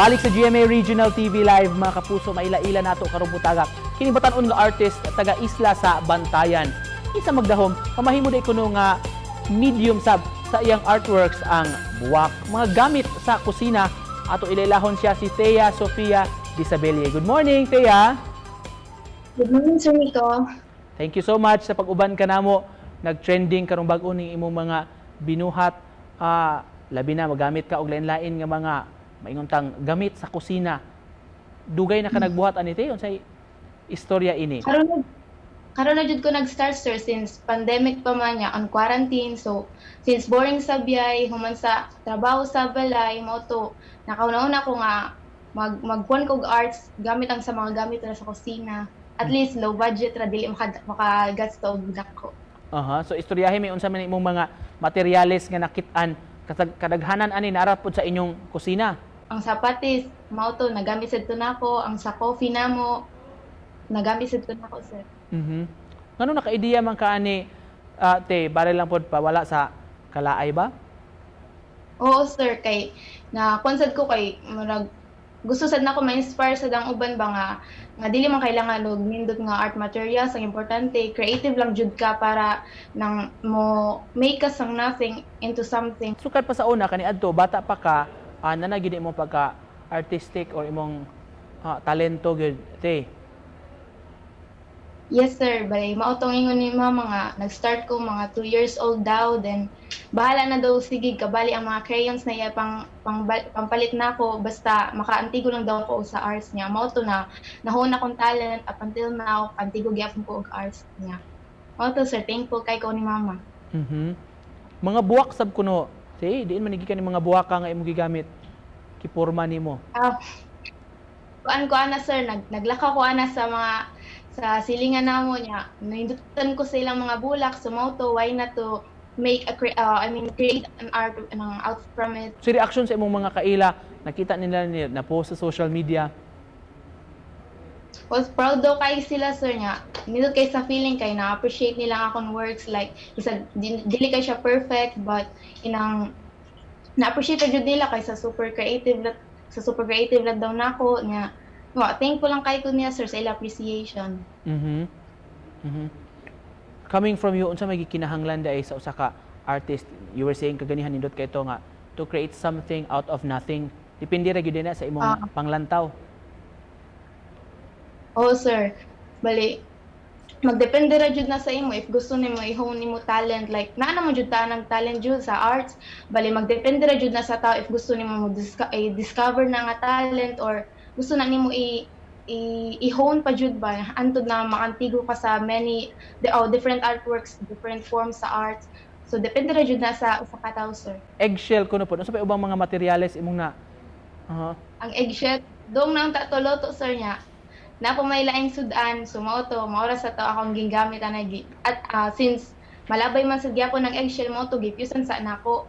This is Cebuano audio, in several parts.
Balik sa GMA Regional TV Live, mga kapuso, maila-ila nato karong butagak. Kini batan-on nga artist, taga isla sa Bantayan. Isa magdahom, pamahimo day kuno nga medium sab sa iyang artworks ang buwak, mga gamit sa kusina. Ato ilailahon siya, si Thea Sofia Disabelle. Good morning, Thea. Good morning, Sir Nico. Thank you so much sa pag-uban kanamo. Nag-trending karong bag-o ning imong mga binuhat. Labi na magamit ka og lain-lain nga mga maingon tang gamit sa kusina. Dugay na ka nagbuhat ani, te? Unsay istorya ini? Karon na jud ko nag-start, sir, since pandemic pa man niya on quarantine. So since boring sa biyay, human sa trabaho sa balay, mao to nakauna-una ko nga magkuan ko og arts gamit ang sa mga gamit ra sa kusina. At least low budget ra, dili makagasto og dako. Aha. So istoryahe mi unsa man imong mga materyales nga nakit-an. Kadaghanan ani naa ra pod sa inyong kusina. Ang sapatis, mao to nagamit sad to nako, ang sa coffee namo nagamit sad to nako, sir. Ngano naka-ideya man ka ani, te? Bare lang pod pa wala sa kalaay ba? Oo, sir, kay na kuan sad ko, kay murag gusto sad nako ma-inspire sad ang uban ba nga dili man kailangan og nindot nga art materials. Ang importante, creative lang jud ka para nang mo make ka sang nothing into something. Sukad pa sa una kani adto bata pa ka, naa na gyud imong pagka artistic or imong talento gyud, te? Yes, sir. Balay mao tong ingon ni mama nga nag-start ko mga 2 years old daw, then bahala na daw, sige kabali ang mga crayons na iya pang pampalit nako, basta makaantigo lang daw ko sa arts niya. Mao to na nahuna akong talent up until now, antigo gyapon ko og arts niya. Mao to, sir, thankful kay ko ni mama. Mga buwak sab kuno. Te, diin man gikan ni mga buwak ka nga imong gigamit? Kiporma nimo? Ah, kuan ko ana, sir, naglakaw ko ana sa mga sa silingan namo niya. Nahindutan ko sa ilang mga bulak, so mao to, why not to make a I mean, create an art ng out from it. So reaction sa imong mga kaila, nakita nila ni na post sa social media? Was proud daw kay sila, sir, niya. Nindot kay sa feeling kay na-appreciate nila ang akong works, like isa dili kay siya perfect, but inang na-appreciate jud nila kay sa super creative lat daw nako niya. Wa, thankful lang kay ko niya, sir, sa ila appreciation. Coming from you, unsa may gikinahanglan diay sa usa ka artist? You were saying kaganihan, nindot kay ito nga to create something out of nothing. Depende ra gyud na sa imong panglantaw. Oh, sir. Bali, magdepende ra jud na sa imo if gusto nimo i-hone nimo talent, like naa naman jud ta ng talent jud sa arts. Bali, magdepende ra jud na sa tao if gusto nimo mo i-discover na nga talent or gusto na nimo i-hone pa jud ba antod na makantigo ka sa many oh, different artworks, different forms sa arts. So depende ra jud na sa usa ka tawo, sir. Eggshell kuno po. Unsa pa ubang mga materyales imong na? Ang eggshell, dong nang tatuluto, sir, niya na po may laing sudan, so mao to, mao ra sa to akong gigamit ana at since malabay man sa gyapon ng eggshell, mao to gipusan sa nako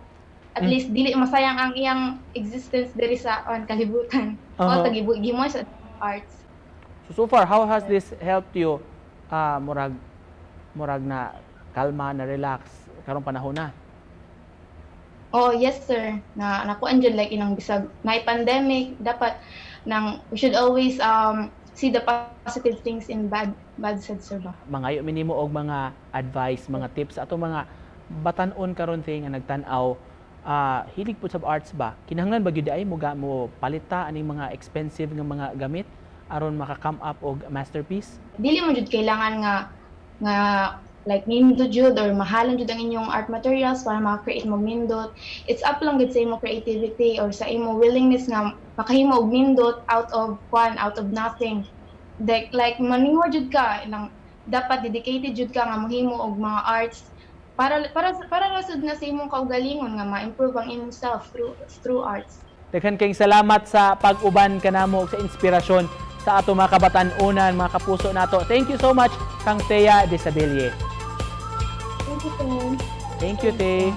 at least dili masayang ang iyang existence diri sa on kalibutan. Mao to gimo sa arts. So, so far, how has this helped you, murag na kalma, na relax karong panahon na? Oh, yes, sir. Na nakuan jud, like inang bisag na pandemic, dapat nang we should always see the positive things in bad bad sad, sir ba. Mangayo mi nimo og mga advice, mga tips ato mga batan-on karon, te, nga nagtan-aw, hilig pud sa arts ba. Kinahanglan ba gyud ay mo ga mo palita aning mga expensive nga mga gamit aron maka-come up og masterpiece? Dili mo jud kailangan nga like nindot jud or mahalan jud ang inyong art materials para maka-create mo nindot. It's up lang gid sa imo creativity or sa imo willingness nga makahimo og nindot out of kwan, out of nothing. Like maningwa jud ka nang dapat dedicated jud ka nga mohimo og mga arts para ra sud na sa imong kaugalingon nga ma-improve ang imong self through arts. Daghan kayong salamat sa pag-uban kanamo ug sa inspirasyon sa ato mga kabatan-unan, mga kapuso nato. Thank you so much kang Thea Desabelle. Thank you, sir. Thank you, Te.